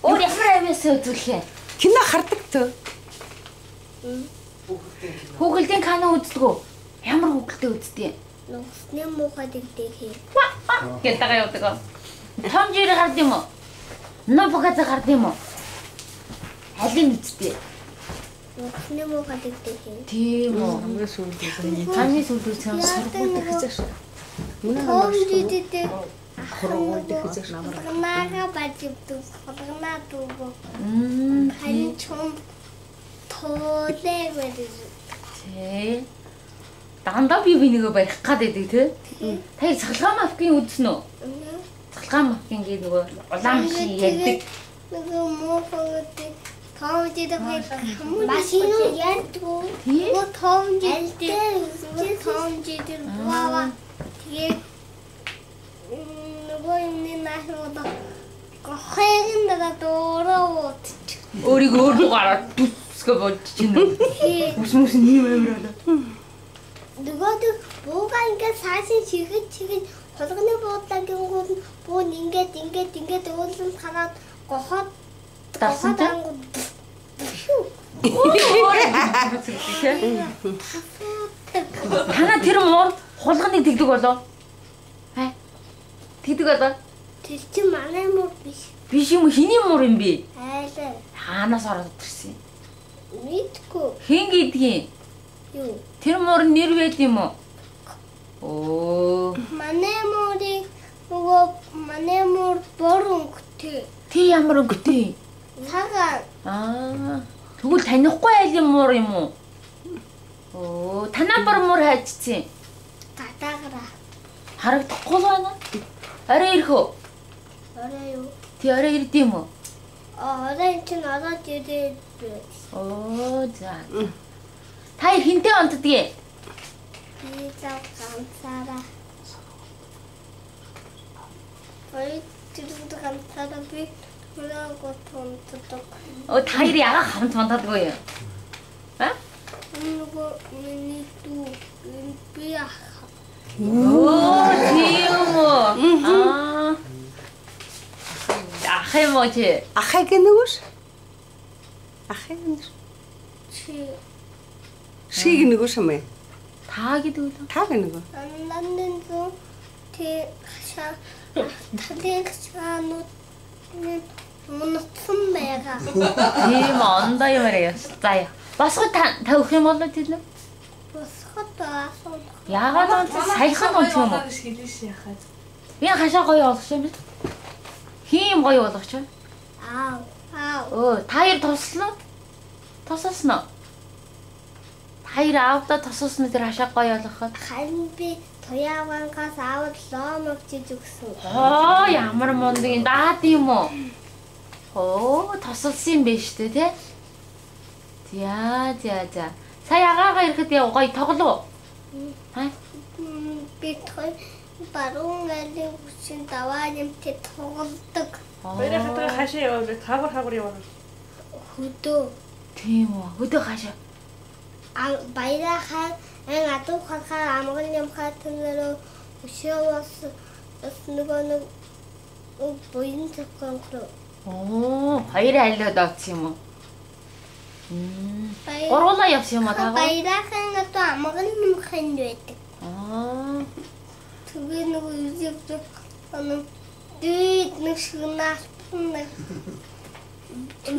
Өөр ямар авьяас үзүүлэх юм? Кино хардаг төө. Хүүхэлдэйн кино үздэг үү? Ямар хүүхэлдэй үздэг юм? Нухсны муухай дэгдэг хий. Гэдэг дагаа явдаг. Том Жери гард юм уу? Нопогаз гард юм уу? Алийг үздэг. Нухсны муухай дэгдэг хий. Тийм үү. Хамгийн сүүлд үзсэн. Хамгийн сүүлд үзсэн. Сургууль гэхээс. Том жидэдэг. Сургууль гэхээс намар. Хулганага бажибдаг. Хулганаа дүүгөө. Харин чум тоолээ гэдэг. Тий. Дандаа би бинийгөө барих гад байдаг тий. Та цахилгаан мафкийн үзсэн үү? Цахилгаан мафкийн гээ нөгөө улаан машин ярьдаг. Нөгөө муухай гэдэг. Том жидэг машин ярьдгүй. Нөгөө том жидэг. Том жидэг баа. Тэгээ нөгөө юмны наашууд гохойн даа дуураа уудчих. Өөрийгөө өөр рүү гараад түсгэ болж чинь. Ус мус нэм амир болоо. Нөгөөдөг буугаа ингээд цаашин чигэд чигэд хулганы буудлаа гингүүд буу ингээд ингээд ингээд ууланд хараад гохоод дарсан чинь. Танаа тэр муур хулганыг тэгдэг болоо. Хэ? Тэгдэг болоо. Тэр чинь манай муур биш. Биш юм уу? Хэний муур юм бэ? Айлаа. Хаанаас ороод ирсэн юм? Мэдгүй. Хэн гэдгийг? Юу? Тэр муур нэр байд юм уу? Оо. Манай муурыг нөгөө манай муур бор өнгөтэй. Тий ямар өнгөтэй? Цагаан. Аа. Тэгвэл танихгүй айлын муур юм уу? Оо, танаа бор муур хайжсэн. Гадаагаараа. Харагдахгүй л байна. Орой ирэх үү? Орой юу? Тий, орой ирд юм уу? Орой чинь ороод ирээд. Оо, за. Та хинтээ онтдгийг? Би зав ганцаараа. Хоёр тэрүүд ганцаараа би түрээгөө тунтдаг. Оо, та хоёр яга хамт унтдаггүй юу? А? Нөгөө миний дүү би ах. Оо, тийм үү? Аа. Ах юм уу чи? Ахыг гэнэгүүш? Ахыг гэнэ. Чи Ши гэнэгүүш юм ээ. Та гэдэг үү? Та гэнэгүү. Нандин зүү тэ хашаа талын хашаанууд мунатсан байгаа. Тийм ондоо юмар яа. За яа. Босгод тавих юм болоо тийм үү? Босгод асуу. Яагаад он саяхан онц юм уу? Би хашаа гоё болгох юм бэ? Хин юм гоё болгох чи? Аа. Аа. Өө, та хоёр туслана уу? Тусалсан уу? Та хоёр аавдаа тусалсан тэр хашаа гоё болгоход. Харин би туяавангаас аавд лом авчиж өгсөн. Оо, ямар мундаг юм даад юм уу? Оо, тусалсан юм байна шүү дээ, тэ? За, за, за. Сая агаагаа ирэхэд яа гоё тоглоо. Хаа? Би баруун айлын хүчин даваа нэмтэй тоглодог. Баярын хатгаа хаашаа яваа вэ? Хаагур хаагур яваа. Хөдөө. Тийм үү. Хөдөө хаашаа? Баяраа хаа ан адуу харахаар амган ямхаа тэнэрөө өшөө бас нөгөө нэг буян цогхон руу. Оо, хоёр айлууд авсан юм уу? Гуруулаа явсан юм а таа? Баяраахан одоо амган ямхан байдаг. Аа. Тэгээ нөгөө юзэвдэг аны дээд нэг шигнаалтан нэг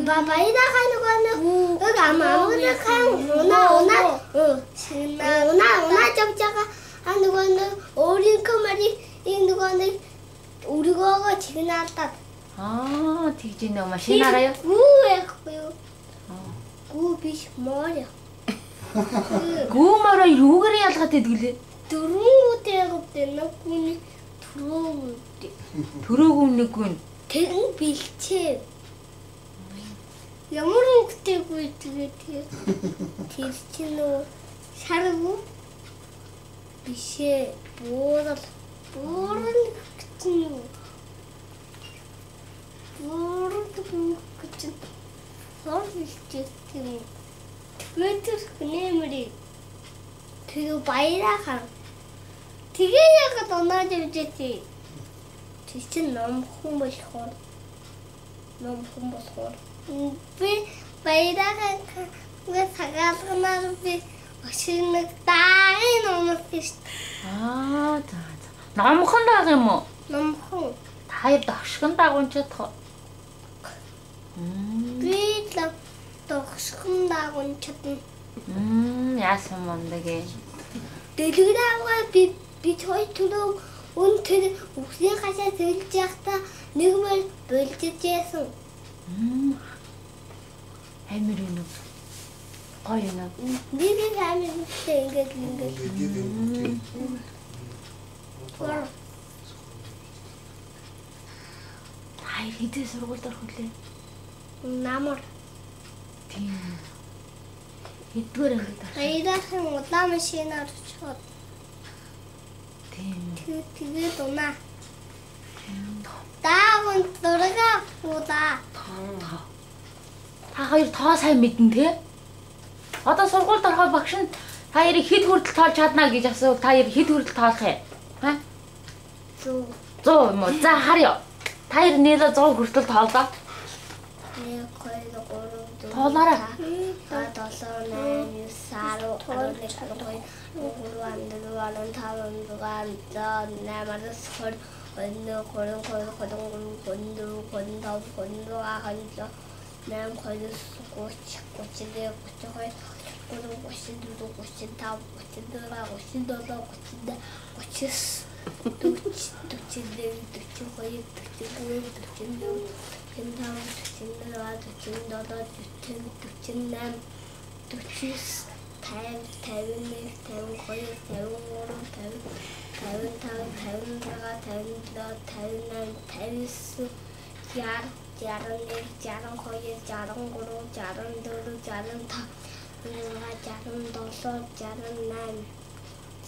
баяраахан нөгөө нэг амган унаа унаа шигнаа унаа унаа явж байгаа а нөгөө нэг өөрийнхөө марийг энэ нөгөө нэг өргөөгөө чигнаалтаад. Аа, тэгж нөө машинаараа юу? Гүү яахгүй юу? Гүү биш моор. Гүү мороо юугаар ялгаад байдаг лээ? Дөрвөн үдээ гэдэг нэг гүний төрөө үдээ. Төрөөгүй нэг гүн. Тэгэн бэлчээ. Ямар өнгөтэй гүү тэгээ тэгээ. Тэр чинь нөө шаргуу биш ээ. Буурал буурал гэсэн юу? Буурал гэж хор бэлчээ тийм. Тэгээд тэр нэмрээ. Тэгээ баяраа. Тэгээ яг унааж явж тий. Тэр чинь номхон болохоор. Номхон болохоор би баяраа цагаалганаар би өшинэг даагийн номос шүү. Аа за за. Номхон дааг юм уу? Номхон. Та хоёр догшгон дагуун чадах уу? Би л догшгон дагуун чадна. Яасан мундаг ээ. Дэлгэрээгээ би хоёр төлөв үн тэр үхсийн хашаа сэлж явахдаа нэг мөр болжиж яасан. Амир юм уу? Гоё юм уу? Нэг амир юмтай ингээд ингээд. Хоёр хэдэн сургуульд орох вүлээ? Намар. Тийм. Хэддүгээр ангид орох? Баяраахан улаан машинаар очиход. Тийм. Тэгээд унаа. Даагун зураг авах. Та хоёр тоо сайн мэднэ те? Одоо сургуульд ороход багш нь та хоёрыг хэд хүртэл тоолж чадна гэж асуувал та хоёр хэд хүртэл тоолох юм? Ха? 100. 100 юм уу? За харъя. Та хоёр нийлээ 100 хүртэл тоолоо. 1 2 3 4 Тоолоорой. 5 7 8 9 10 11 12 13 14 15 16 17 18 20 21 22 23 24 25 26 28 29 30 31 32 33 34 35 36 39 40 41 42 43 44 45 46 47 48 51 52 53 55 56 57 58 89 60 61 62 63 64 65 67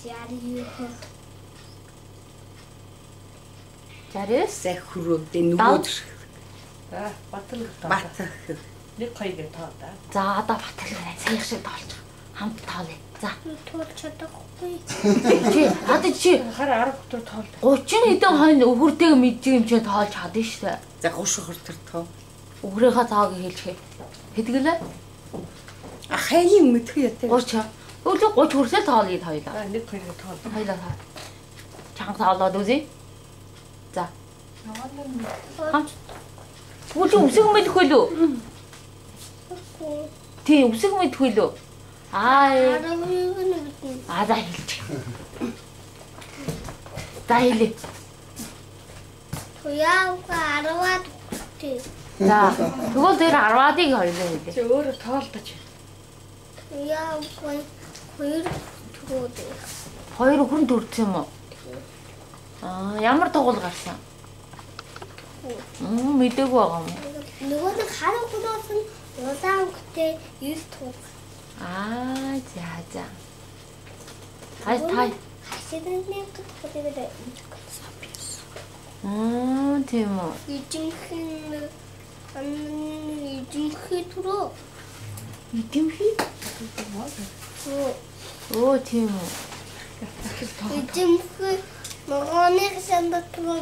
88 69 69 Зах хөрөөдөө нөгөөд. За Батлаг тоо. Батлаг. 1 2 гэж тоо да. За одоо Батлаг саях шиг тоолж. Хамт тоолъё. За. Тоолж чадахгүй. Чи одоо чи Хар 10 хүртэл тоол. 30 хэдэн хойно өвхөртэйг мэдчих юм чи тоолж чадна шүү дээ. За 30 хүртэл тоо. Өвхрийнхаа тоог хэлчихье. Хэдгэлээ? А хайныг мэдэх яа те. 30. Өглөө 30 хүртэл тоолъё хоёлаа. За 1 2 гэж тоол. Хоёлаа тоо. Чанга тоолоод үзье. За. Хамт. Үгүй үсэг мэдэх хөлөө. Тий, үсэг мэдэх хөлөө. Аа. Аа за хэлчих. За хэлээ. Туяага 10-аад тий. За тэгвэл тэр 10-аадыг хоёлаа хэлээ. Чи өөрөө тоолдож. Туяага 2 төгөөд. 2 хүрэн төрсөн юм уу? Аа ямар дугуул гарсан? Мэдээгүй байгаа юм. Нөгөө нэг хар хөлөөс нь улаан өнгөтэй 9 туг. Аа за за. Хай тай. Хаширны гэдэг Тийм үү. Ижимхэн ижимхий түрүү. Ижимхий? Оо тийм үү. Ижимхий ногооны сандад түрүү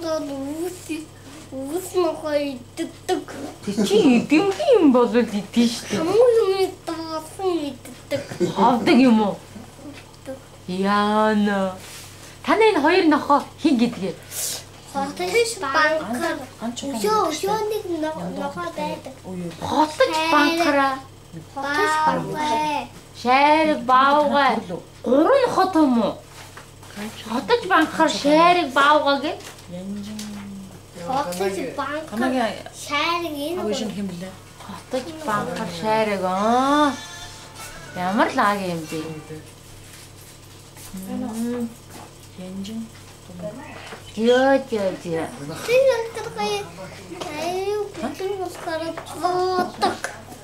үс ногоо иддэг. Тэг чи идэмхий юм бол идэн шүү дээ. Хамгийн юм доосон иддэг. Ховдог юм уу? Яана. Таны энэ хоёр нохоо хин гэдгээ? Хотож банкар. Өшөө нэг нохоо байдаг. Хотож банкараа. Хотож банкар. Шайраг баавгай. Гурван хот юм уу? Хотож банкар шайраг баавгай гэ? Хотож банкар. Шайраг энэ. Хотож банкар шайраг аа. Ямар лаг юм бэ? Янжин. Йоо йоо йоо. Тэр өнтөргөө аюу бүтэн болохоор зоодог.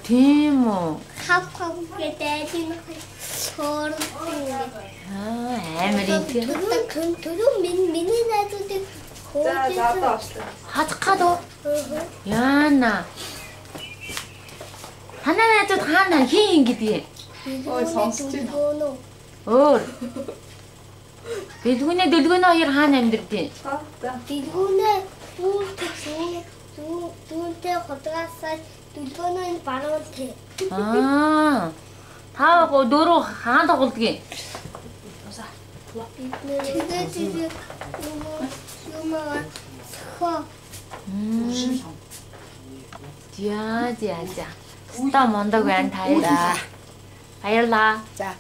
Тийм үү. Хав хав гэдэг энэ хоорсон. Аа амар юм тийм. Түрүү миний найзуудыг За за одоо очлоо. Хазах гад уу? Яана. Танай найзууд хаана хин хин гэдгийг? Ой сонсч байна. Өөр. Дэлгүүнээ дэлгүүнээ хоёр хаана амьдэрдэг? За. Дэлгүүнээ үүнтэй зүүнтэй худгаасаа дүлгөөнөө нь баруун тэ. Аа. Та дөрөв хаан тоглодгийг. Бид нэр тэгээд юмаа хоо. За за за. Ста мондог байна та. Баярлаа. За.